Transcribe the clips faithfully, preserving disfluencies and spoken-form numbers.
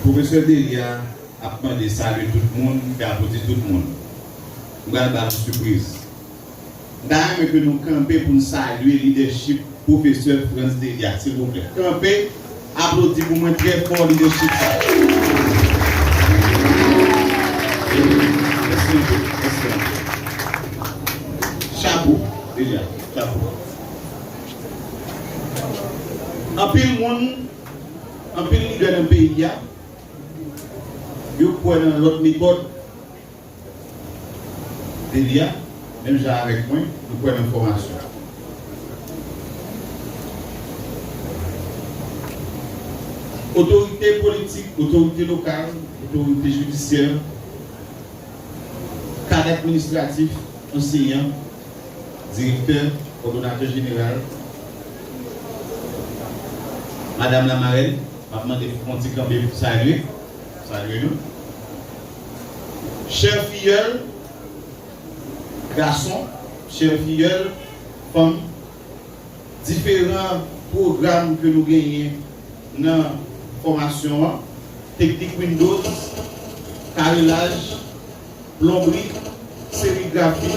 Pwofesè Delia ap mande salye tout moun, fè aplodi tout moun. M pral ba nou sipriz. M ta renmen ke nou kanpe pou n salye lidèchip pwofesè Frantz Delia, silvouplè. Kanpe, aplodi pou mwen trè fò lidèchip sa. Mèsi anpil, mèsi anpil. Chapo, Delia, chapo. Anpil moun, anpil lidè nan peyi a, yo kwè nan lòt metòd. Delia, menm jan avèk mwen, nou kwè nan fòmasyon. Otorite politik, otorite lokal, otorite jidisyè, kad administratif, anseyan, direktè, kòdonatè jeneral, Madanm Lamarèn, m ap mande fè yon ti kanpe pou salye, salye nou. Chè fiyèl, gason, chè fiyèl, fanm, diferan pwogram ke nou genyen nan fòmasyon an, teknik Windows, karelaj, plonbri, serigrafi,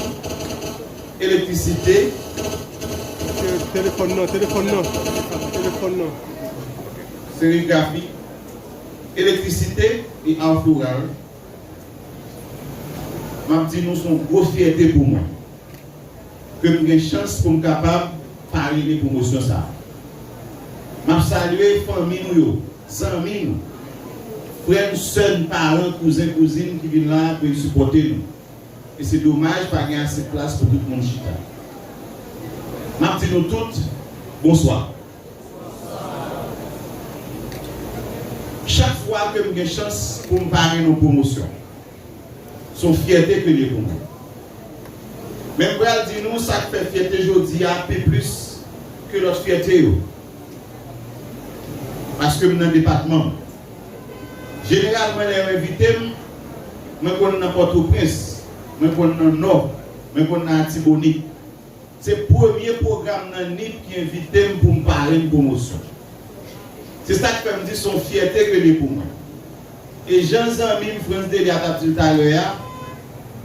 elektrisite, Te- Telefòn nan, telefòn nan, telefòn nan. Serigrafi, elektrisite e ar floral. M ap di nou, se yon gwo fyète pou mwen ke m gen chans pou m kapab parennen pwomosyon sa a. M ap salye fanmi nou yo, zanmi nou, frè n, sè n, paran, kouzen, kouzin ki vin la pou yo sipòte nou. E se domaj pa gen ase plas pou tout moun chita. M ap di nou tout, bonswa. Chak fwa ke m gen chans pou m parenn yon pwomosyon, se yon fyète ke l ye pou mwen. Men m pral di nou sa k fè fyète jodi a pi plis ke lòt fyète yo. Paske m nan depatman m. Jeneralman, lè yo envite m, mwen konn nan Pòtoprens, mwen konn nan Nò, mwen konn nan Atibonit. Se premye pwogram nan Nip ki envite m pou m parenn pwomosyon. Se sa k fè m di se yon fyète ke l ye pou mwen. E jan zanmi m Frantz Delia t ap di l talè a,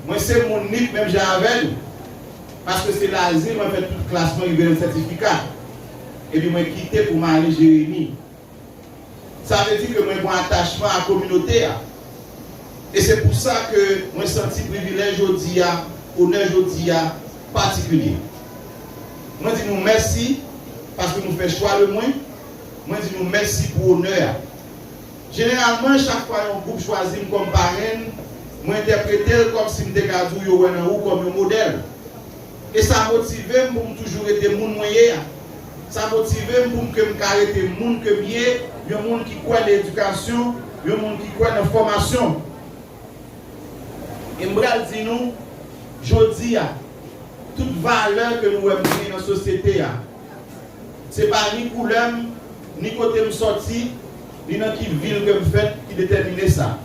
mwen se moun Nip menm jan avè l, paske se Lazil mwen fè tout klas mwen rive nan sètifika. Epi mwen kite pou m ale Jeremi. Sa vle di ke mwen gen yon atachman a kominote a. E se pou sa ke mwen santi privilèj jodi a, onè jodi a, patikilye. Mwen di nou mèsi paske nou fè chwa de mwen. Mwen di nou mèsi pou onè a. Jeneralman, chak fwa yon gwoup chwazi m kòm parenn, mwen entèprete l kòmsi m te ka di w yo wè nan ou kòm yon modèl. E sa motive m pou m toujou rete moun mwen ye a. Sa motive m pou m ke m ka rete moun ke m ye, yon moun ki kwè nan edikasyon, yon moun ki kwè nan fòmasyon. E m pral di nou, jodi a, tout valè ke nou wè m genyen nan sosyete a, se pa ni koulè m, ni kote m sòti, ni nan ki vil ke m fèt ki detèmine sa.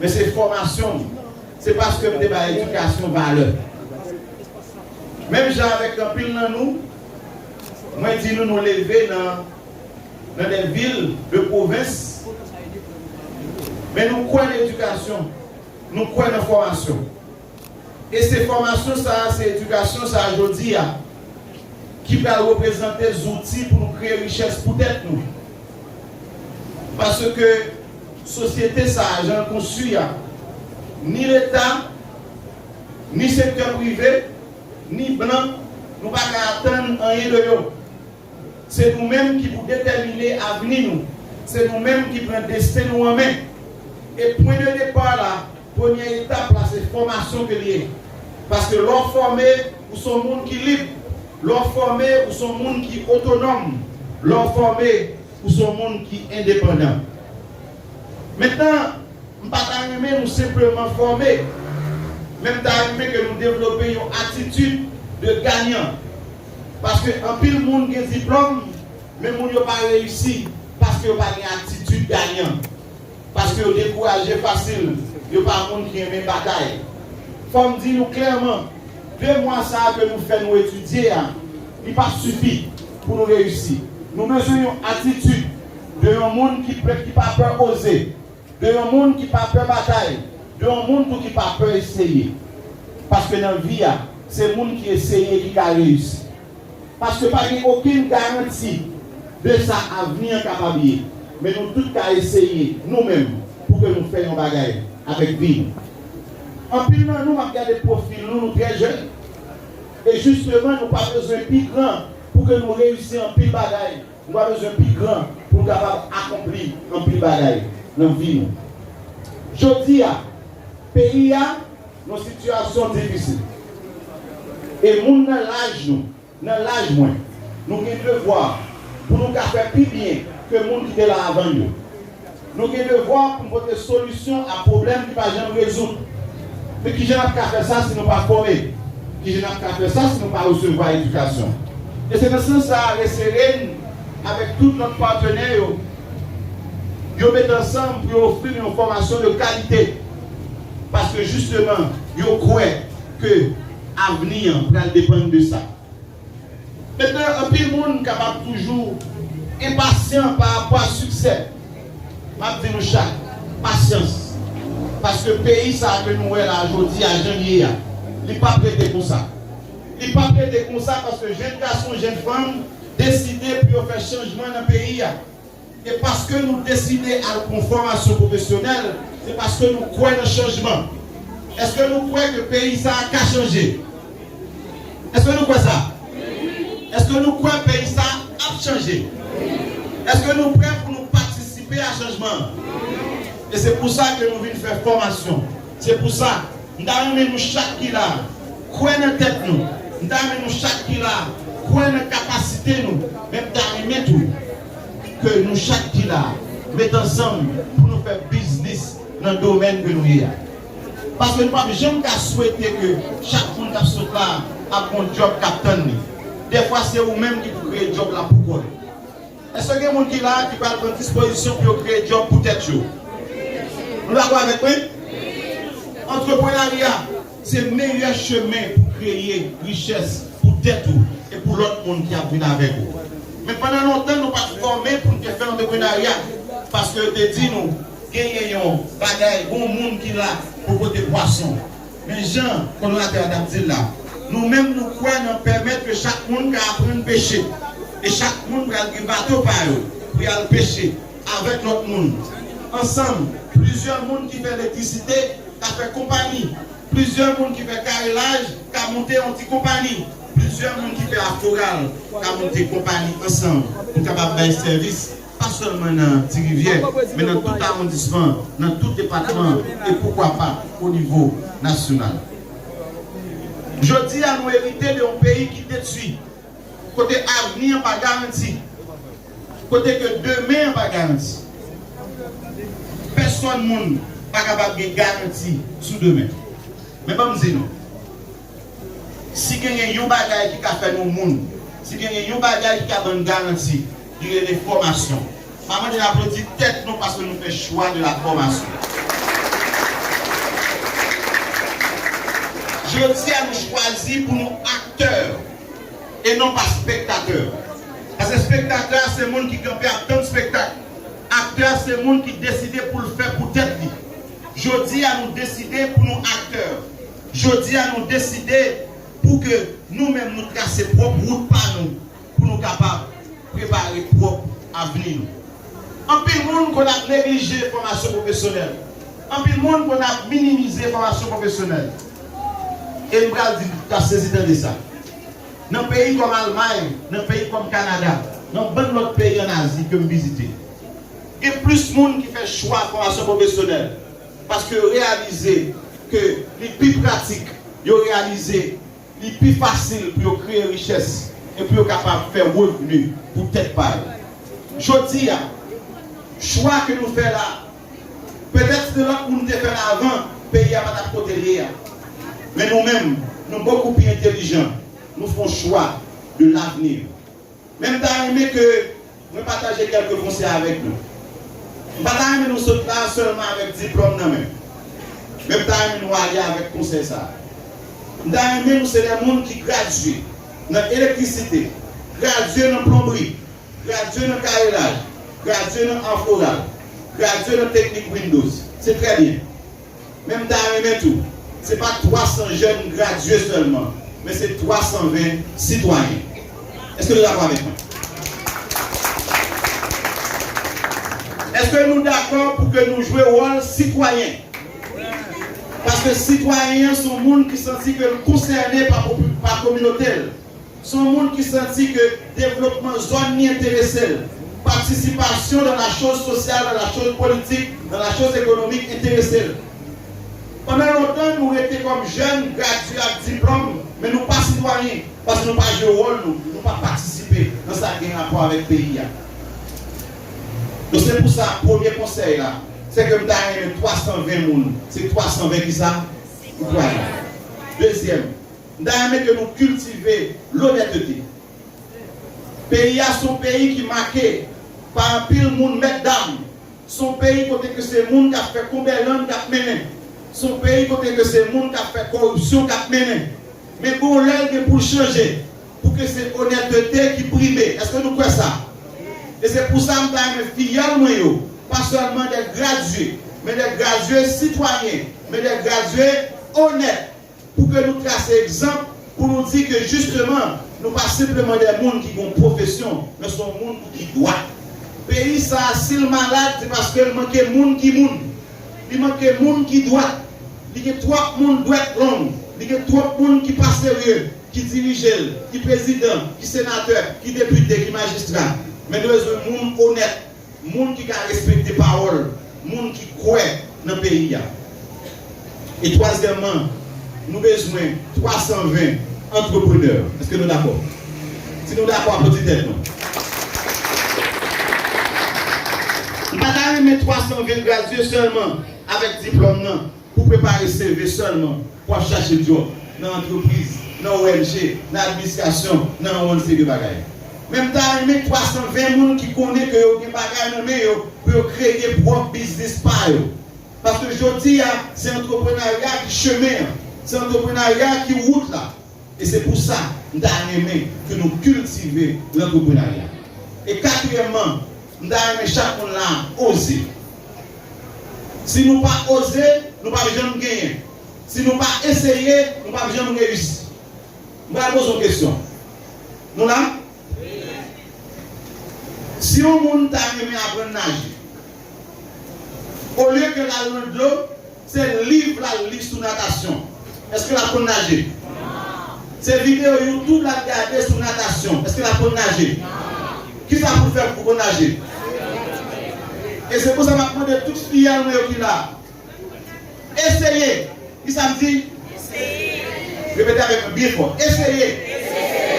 Men se fòmasyon m. Se paske m te bay edikasyon valè. Menm jan avèk anpil nan nou, mwen di nou, nou leve nan, nan de vil de pwovens, men nou kwè nan edikasyon, nou kwè nan fòmasyon. E se fòmasyon sa a, se edikasyon sa a jodi a, ki pral reprezante zouti pou nou kreye richès pou tèt nou. Paske sosyete sa a, jan l konstwi a, ni Leta, ni sektè prive, ni blan, nou pa ka atann anyen de yo. Se nou menm ki pou detèmine avni nou. Se nou menm ki pran desten nou an men. E pwen de depa la, premyè etap la, se fòmasyon ke l ye. Paske lè w fòme, ou se yon moun ki lib. Lè w fòme, ou se yon moun ki otonòm. Lè w fòme, ou se yon moun ki endepandan. Mentnan, m pa ta renmen nou senpleman fòme, men m ta renmen ke nou devlope yon atitid de ganyan. Paske anpil moun gen diplòm, men moun yo pa reyisi paske yo pa gen atitid ganyan. Paske yo dekouraje fasil, yo pa moun ki renmen batay. Fò m di nou klèman, de mwa sa a ke nou fè nou etidye a, li p ap sifi pou nou reyisi. Nou bezwen yon atitid de yon moun ki pè, ki pa pè oze, de yon moun ki pa pè batay, de yon moun tou ki pa pè eseye. Paske nan vi a, se moun ki eseye ki ka reyisi. Paske pa gen okenn garanti de sa avni an kapab ye. Men nou tout ka eseye, nou menm, pou ke nou fè yon bagay avèk vi nou. Anpil nan nou, m ap gade pwofil nou, nou trè jèn. E jisteman, nou pa bezwen pi gran pou ke nou reyisi anpil bagay. Nou pa bezwen pi gran pou nou kapab akonpli anpil bagay nan vi nou. Jodi a, peyi a nan sitiyasyon difisil. E moun nan laj nou, nan laj mwen, nou gen devwa pou nou ka fè pi byen ke moun ki te la avan n yo. Nou gen devwa pou n pote solisyon a pwoblèm ki pa janm rezoud. Men kijan n ap ka fè sa si nou pa fòme? Kijan n ap ka fè sa si nou pa resevwa edikasyon? E se nan sans sa a, Reseren, avèk tout lòt patnè yo, yo met ansanm pou yo ofri n yon fòmasyon de kalite. Paske jisteman, yo kwè ke avni an pral depann de sa. Mentnan, anpil moun kapab toujou enpasyan pa rapò a siksè. M ap di nou chak, pasyans. Paske peyi sa a ke nou wè la jodi a, jan l ye a, li p ap rete konsa. Li p ap rete konsa paske jèn gason, jèn fanm deside pou yo fè chanjman nan peyi a. E paske nou deside al pran fòmasyon pwofesyonèl, se paske nou kwè nan chanjman. Èske nou kwè ke peyi sa a ka chanje? Èske nou kwè sa? Èske nou kwè peyi sa a ap chanje? Èske nou prè pou nou patisipe a chanjman an? E se pou sa ke nou vin fè fòmasyon. Se pou sa, m ta renmen nou chak ki la a, kwè nan tèt nou. M ta renmen nou chak ki la a, kwè nan kapasite nou. Men m ta renmen tou ke nou chak ki la a, met ansanm pou nou fè biznis nan domèn ke nou ye a. Paske nou p ap janm ka swete ke chak moun k ap sot la a ap gon djòb k ap tann li. Dèfwa, se ou menm ki pou kreye djòb la pou kò w. Èske gen moun ki la a ki pral pran dispozisyon pou yo kreye djòb pou tèt yo? Nou dakò avèk mwen? Antreprenarya se meyè chemen pou kreye richès pou tèt ou e pou lòt moun ki ap vin avèk ou. Men pandan lontan, nou pa t fòme pou n te fè antreprenarya, paske yo te di nou genyen yon bagay, gon moun ki la pou pote pwason. Men jan kòdonatè a t ap di l la, nou menm nou kwè nan pèmèt ke chak moun ka aprann peche. E chak moun pral gen bato pa yo pou y al peche avèk lòt moun. Ansanm, plizyè moun ki fè elektrisite ka fè konpayi. Plizyè moun ki fè karelaj ka monte yon ti konpayi. Plizyè moun ki fè afloral ka monte konpayi ansanm pou kapab bay sèvis pa sèlman nan Ti Rivyè, men nan tout awondisman, nan tout depatman e poukwa pa o nivo nasyonal. Jodi a, nou erite de yon peyi ki detwi, kote avni an pa garanti, kote ke demen an pa garanti. Pèsòn moun pa kapab gen garanti sou demen. Men ban m di nou, si genyen yon bagay ki ka fè nou moun, si genyen yon bagay ki ka ban n garanti, li rele fòmasyon. M ap mande n aplodi tèt nou paske nou fè chwa de la fòmasyon. Jodi a, nou chwazi pou nou aktè e non pa spektatè. Paske spektatè a se moun ki kanpe ap tann spektak. Aktè a se moun ki deside pou l fè pou tèt li. Jodi a, nou deside pou nou aktè. Jodi a, nou deside pou ke nou menm nou trase pwòp wout pa nou, pou nou kapab prepare pwòp avni nou. Anpil moun konn ap neglije fòmasyon pwofesyonèl. Anpil moun konn ap minimize fòmasyon pwofesyonèl. E m pral di, w ap sezi tande sa. Nan peyi kòm Almay, nan peyi kòm Kanada, nan bann lòt peyi ann Azi ke m vizite, gen plis moun ki fè chwa fòmasyon pwofesyonèl paske yo reyalize ke li pi pratik, yo reyalize li pi fasil pou yo kreye richès e pou yo kapab fè revni pou tèt pa yo. Jodi a, chwa ke nou fè la, petèt si lòt moun te fè l avan, peyi a pa t ap kote l ye a. Men nou menm, nou bokou pi entelijan, nou fè yon chwa de lavni. Men m ta renmen ke mwen pataje kèlke konsèy avèk nou. M pa ta renmen nou sot la sèlman avèk diplòm nan men. Men m ta renmen nou ale avèk konsèy sa a. M ta renmen nou se de moun ki gradye nan elektrisite, gradye nan plonbri, gradye nan karelaj, Gradye nan Art Floral, gradye nan teknik Windows, se trè byen. Men m ta renmen tou, se pa twa san jèn gradye sèlman, men se twa san ven sitwayen. Èske nou dakò avèk mwen? Èske nou dakò pou ke nou jwe wòl sitwayen? Paske sitwayen an se yon moun ki santi ke l konsène pa popi-, pa kominote l. Se yon moun ki santi ke devlopman zòn li enterese l, patisipasyon dans la chose sociale, dans la chose politique, dans la chose économique enterese l. Pandan lontan, nou rete kòm jèn, gradye ak diplòm, men nou pa sitwayen, paske nou pa jwe wòl nou, nou pa patisipe nan sa ki gen rapò avèk peyi a. Donk, se pou sa, premye konsèy la, se ke m ta renmen twa san ven moun, se twa san ven kisa? Sitwayen. Dezyèm, m ta renmen ke nou kiltive lonètete. Peyi a se yon peyi ki make pa anpil moun mèt dam. Se yon peyi kote ke se moun k ap fè konbèlann k ap mennen. Se yon peyi kote ke se moun k ap fè koripsyon k ap mennen. Men gon lè l gen pou l chanje, pou ke se onètete ki prime. Èske nou kwè sa? E se pou sa m ta renmen fiyèl mwen yo, pa sèlman dè gradye, men dè gradye sitwayen, men dè gradye onèt, pou ke nou trase egzanp, pou nou di ke jisteman, nou pa senpleman dè moun ki gon pwofesyon, men se yon moun ki dwat. Peyi sa a, si l malad, se paske l manke moun ki moun. Li manke moun ki dwat. Li gen twòp moun dwèt long. Li gen twòp moun ki pa serye, ki dirije l, ki prezidan, ki senatè, ki depite, ki majistra. Men nou bezwen moun onèt, moun ki ka respekte pawòl, moun ki kwè nan peyi a. E twazyèmman, nou bezwen twa san ven antreprenè. Èske nou dakò? Si nou dakò, aplodi tèt nou. M pa ta renmen twa san ven gradye sèlman avèk diplòm nan pou prepare C V sèlman, pou ap chache djòb nan antrepriz, nan O N G, nan administrasyon, nan yon seri de bagay. Men m ta renmen twa san ven moun ki konnen ke yo gen bagay nan men yo pou yo kreye pwòp biznis pa yo. Paske jodi a, se antreprenarya ki chemen an, se antreprenarya ki wout la. E se pou sa, m ta renmen ke nou kiltive lantreprenarya. E katriyèmman, m ta renmen chak moun la a oze. Si nou pa oze, nou p ap janm genyen. Si nou pa eseye, nou p ap janm reyisi. M pral poze yon kesyon. Nou la? Si yon moun ta renmen aprann naje, olye ke l al nan dlo, se liv l al li sou natasyon. Èske l ap konn naje? Se videyo YouTube l ap gade sou natasyon. Èske l ap konn naje? Kisa pou l fè pou konn naje? E se pou sa m ap mande tout fiyèl mwen yo ki la, eseye. Kisa m di? Eseye. Repete avèk mwen byen fò. Eseye. Eseye.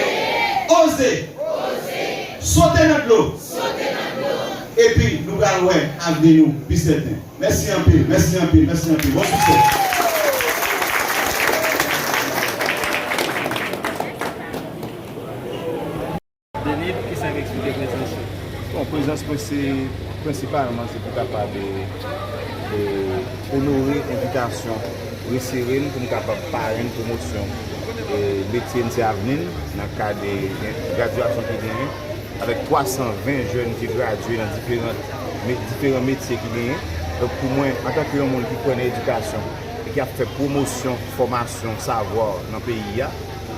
Oze. Oze. Sote nan dlo. Sote nan dlo. Epi nou pral wè avni nou pi sèten. Mèsi anpil, mèsi anpil, mèsi anpil. Bon siksè. Denid, kisa k eksplike prezans ou? Bon, prezans mwen se prensipalman se pou kapab e, e, onore envitasyon, resere n pou m kapab parenn pwomosyon e, metye n, se avni n nan kad e, gradyasyon ki genyen avèk twa san ven jèn ki gradye nan diferan, me, diferan metye ki genyen. Donk pou mwen, antanke yon moun ki kwè nan edikasyon e ki ap fè pwomosyon fòmasyon savwa nan peyi a,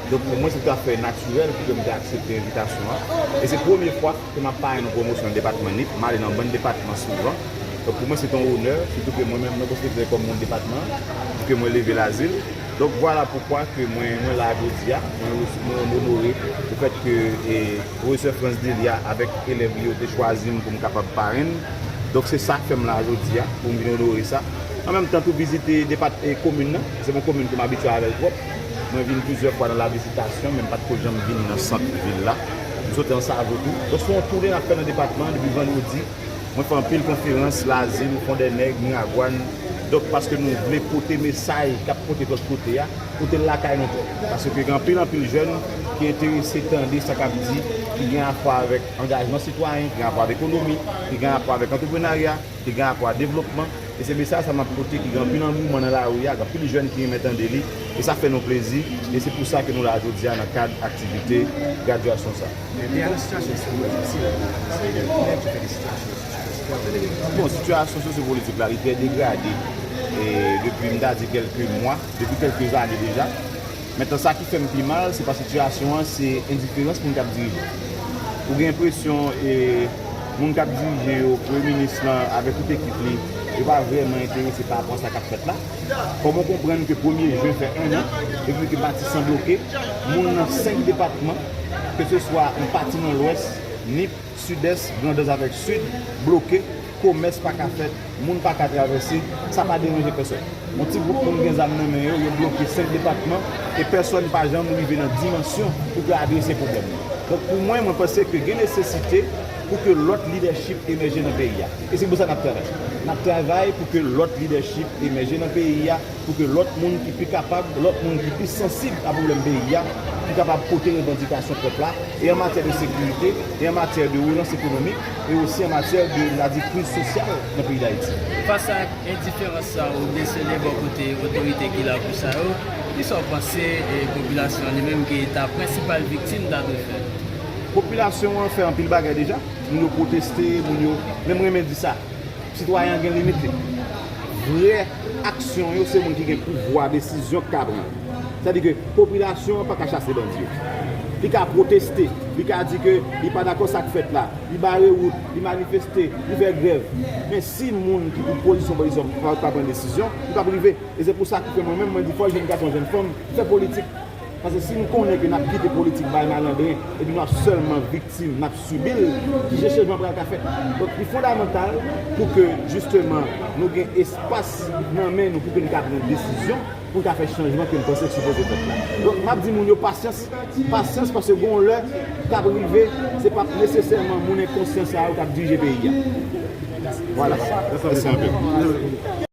donk pou mwen se toutafè natirèl pou ke m te aksepte envitasyon an. E se premye fwa ke m ap parenn yon pwomosyon nan depatman Nip, m ale nan bann depatman souvan. Donk pou mwen se te yon onè, sitou ke mwen menm mwen konsidere kòm moun depatman an, pou ke mwen leve Lazil. Donk vwala poukwa ke mwen, mwen la jodi a, mwen, mwen onore le fèt ke e, pwofesè Frantz Delia avèk elèv li yo te chwazi m pou m kapab parenn. Donk se sa k fè m la jodi a, pou m vin onore sa. An menm tan tou vizite depat, e, komin nan, se yon komin ke m abitye avè l twòp. Mwen vin plizyè fwa nan lavizitasyon, men m pa t ko janm vin nan sant vil la. M sot Ansavo tou. Donk se yon tounen n ap fè nan depatman an depi vandredi. Mwen fè anpil konferans, Lazil, Fondènèg, Miragwàn. Donk paske nou vle pote mesaj k ap pote lòt kote a, pote l lakay nou tou. Paske gen anpil, anpil jèn ki enterese tande sa k ap di, ki gen rapò avèk angajman sitwayen, ki gen rapò avèk ekonomi, ki gen rapò avèk antreprenarya, ki gen rapò ak devlopman. E se mesaj sa m ap pote, ki gen anpil angouman nan lari a, gen anpil jèn ki renmen tande li, e sa fè nou plezi, e se pou sa ke nou la jodi a nan kad aktivite gradyasyon sa. Men te al sitiyasyon sosyo-politik, se yon eleman ki fè de sitiyasyon sosyo-politik la. Bon, sitiyasyon sosyo-politik la, li trè degrade, e depi, m ta di, kèlke mwa, depi kèlke zane deja. Mentnan, sa ki fè m pi mal, se pa sitiyasyon an, se endiferans moun k ap dirije. Ou gen enpresyon, e, moun k ap dirije yo, premye minis lan avèk tout ekip li, yo pa vrèman enterese pa rapò a sa k ap fèt la. Kòman w konprann ke premye jen fè en an, depi ke Matisan bloke, moun nan senk depatman, keseswa yon pati nan Lwès, Nip, Sidès, Grandans avèk Sid, bloke, komès pa ka fèt, moun pa ka travèse, sa pa deranje pèsòn. Yon ti gwoup moun gen zam nan men yo, yo bloke senk depatman, e pèsòn pa janm rive nan dimansyon pou ke adrese pwoblèm nan. Donk, pou mwen, mwen panse ke gen nesesite pou ke lòt lidèchip emèje nan peyi a. E se pou sa n ap travay. N ap travay pou ke lòt lidèchip emèje nan peyi a, pou ke lòt moun ki pi kapab, lòt moun ki pi sansib a pwoblèm peyi a, ki kapab pote revandikasyon pèp la, e an matyè de sekirite, e an matyè de relans ekonomik, e osi an matyè de, n a di, kriz sosyal nan peyi Dayiti. Fas ak endiferans sa ou desele bò kote otorite ki la pou sa yo, kisa w panse, e, popilasyon an li menm ki ta prensipal viktim ta dwe fè? Popilasyon an fè anpil bagay deja. Moun yo pwoteste, moun yo, men m renmen di sa, sitwayen an gen limit li. Vrè aksyon yo, se moun ki gen pouvwa desizyon ki ka pran. Sètadi ke popilasyon an pa ka chase bandi yo. Li ka pwoteste, li ka di ke li pa dakò sa k fèt la, li bare wout, li manifeste, li fè grèv. Men si moun ki pou pozisyon, pozisyon pa, pa pran desizyon, li p ap rive. E se pou sa ki fè mwen menm, mwen di fò jèn gason, jèn fanm fè politik. Paske si nou konnen ke n ap kite politik bay malandren, epi nou ap sèlman viktim, n ap sibi l, ki jan chanjman pral ka fèt? Donk, li fondamantal pou ke, jisteman, nou gen espas nan men nou pou ke n ka pran desizyon, pou n ka fè chanjman ke n panse k sipoze fèt la. Donk, m ap di moun yo pasyans, pasyans, paske gon lè k ap rive, se p ap nesesèman moun enkonsyan sa yo k ap dirije peyi a. Vwala. Mèsi anpil.